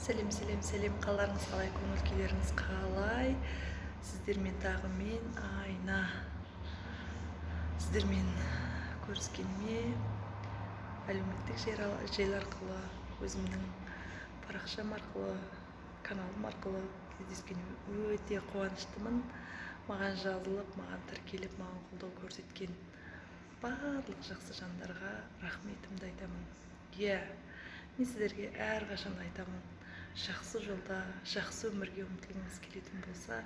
Сәлем, сәлем, сәлем! Қалдарыңыз қалай, көңіл күйлеріңіз қалай? Сіздермен тағы мен, Айна. Сіздермен көріскеніме, әлеуметтік желі арқылы, өзімнің парақшам арқылы, каналым арқылы кездескеніме өте қуаныштымын. Маған жазылып, маған тіркеліп, маған қолдау көрсеткен барлық жақсы жандарға рахметімді айтамын. Иә, мен сіздерге әрқашан айтамын: жақсы жолда, жақсы өмірге ұмтылғыңыз келетін болса,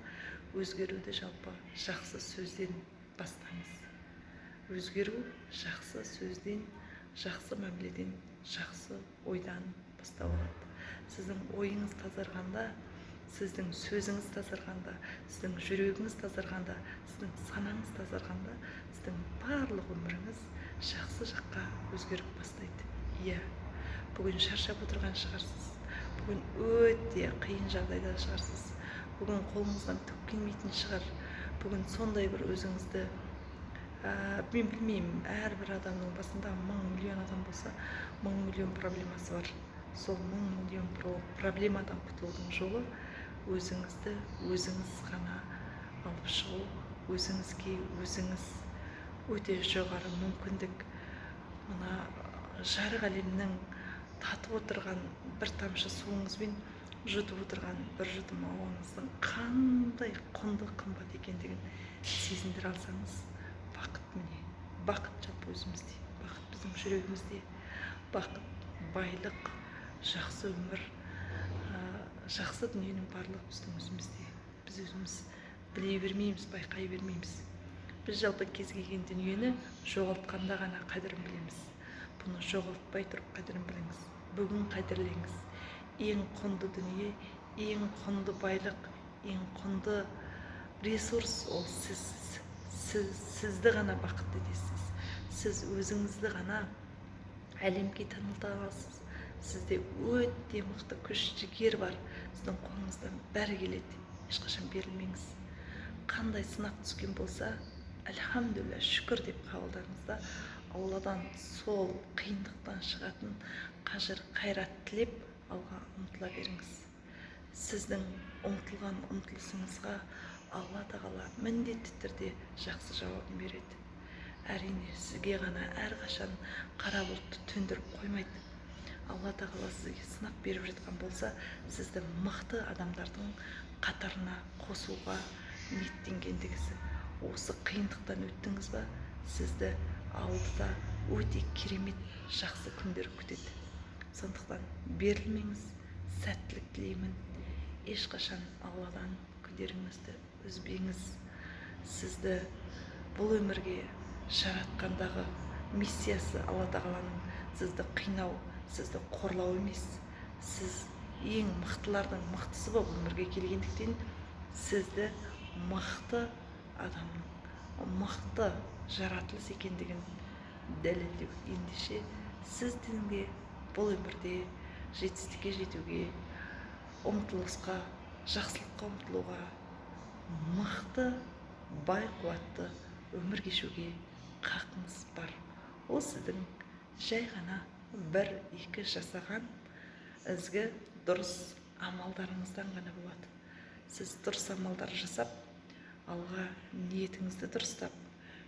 өзгеруді жалпы жақсы сөзден бастаңыз. Өзгеру жақсы сөзден, жақсы мәміледен, жақсы ойдан бастау алады. Сіздің ойыңыз тазарғанда, сіздің сөзіңіз тазарғанда, сіздің жүрегіңіз тазарғанда, сіздің санаңыз тазарғанда, сіздің барлық өміріңіз жақсы жаққа өзгеріп бастайды. Иә, бүгін шаршап отырған шығарсыз, бүгін өте қиын жағдайда шығарсыз, бүгін қолыңыздан түк келмейтін шығар, бүгін сондай бір өзіңізді мен білмеймін, әрбір адамның басында мың миллион адам болса, мың миллион проблемасы бар. Сол мың миллион проблемадан құтылудың жолы — өзіңізді өзіңіз ғана алып шығу, өзіңізге өзіңіз өте жоғары мүмкіндік, мына жарық әлемнің татып отырған бір тамшы суыңызбен жұтып отырған бір жұтым ауаңыздың қандай құнды, қымбат екендігін сезіндіре алсаңыз, бақыт, міне, бақыт жалпы өзімізде, бақыт біздің жүрегімізде. Бақыт, байлық, жақсы өмір, жақсы дүниенің барлығы біздің өзімізде. Біз өзіміз біле бермейміз, байқай бермейміз. Біз жалпы кез келген дүниені жоғалтқанда ғана қадірін білеміз. Бұны жоғалтпай тұрып қадірін біліңіз, бүгін қадірлеңіз. Ең құнды дүние, ең құнды байлық, ең құнды ресурс — ол сіз. Сіз сізді ғана бақытты етесіз, сіз өзіңізді ғана әлемге таныта аласыз. Сізде өте мықты күш жігер бар, сіздің қолыңыздан бәрі келеді. Ешқашан берілмеңіз. Қандай сынақ түскен болса, альхамдулилля, шүкір деп қабылдаңыз да, Алладан сол қиындықтан шығатын қажыр қайрат тілеп, алға ұмтыла беріңіз. Сіздің ұмтылған ұмтылысыңызға Алла Тағала міндетті түрде жақсы жауабын береді. Әрине, сізге ғана әрқашан қара бұлтты төндіріп қоймайды. Алла Тағала сізге сынақ беріп жатқан болса, сізді мықты адамдардың қатарына қосуға ниеттенгендігісі. Осы қиындықтан өттіңіз ба, сізді алдыда өте керемет жақсы күндер күтеді. Сондықтан берілмеңіз. Сәттілік тілеймін. Ешқашан Алладан күдеріңізді үзбеңіз. Сізді бұл өмірге жаратқандағы миссиясы Алла Тағаланың сізді қинау, сізді қорлау емес. Сіз ең мықтылардың мықтысы болып өмірге келгендіктен, сізді мықты адамның, мықты жаратылыс екендігін дәлелдеу. Ендеше, сіздің де бұл өмірде жетістікке жетуге, ұмтылысқа, жақсылыққа ұмтылуға, мықты, бай қуатты өмір кешуге хақыңыз бар. Ол сіздің жай ғана бір екі жасаған ізгі, дұрыс амалдарыңыздан ғана болады. Сіз дұрыс амалдар жасап, алға ниетіңізді дұрыстап,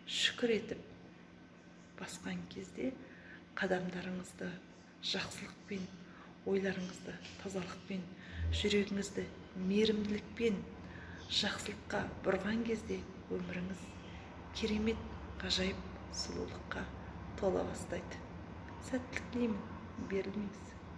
шүкір етіп басқан кезде, қадамдарыңызды жақсылықпен, ойларыңызды тазалықпен, жүрегіңізді мейірімділікпен жақсылыққа бұрған кезде, өміріңіз керемет, ғажайып сұлулыққа тола бастайды. Сәттілік тілеймін, берілмеңіз.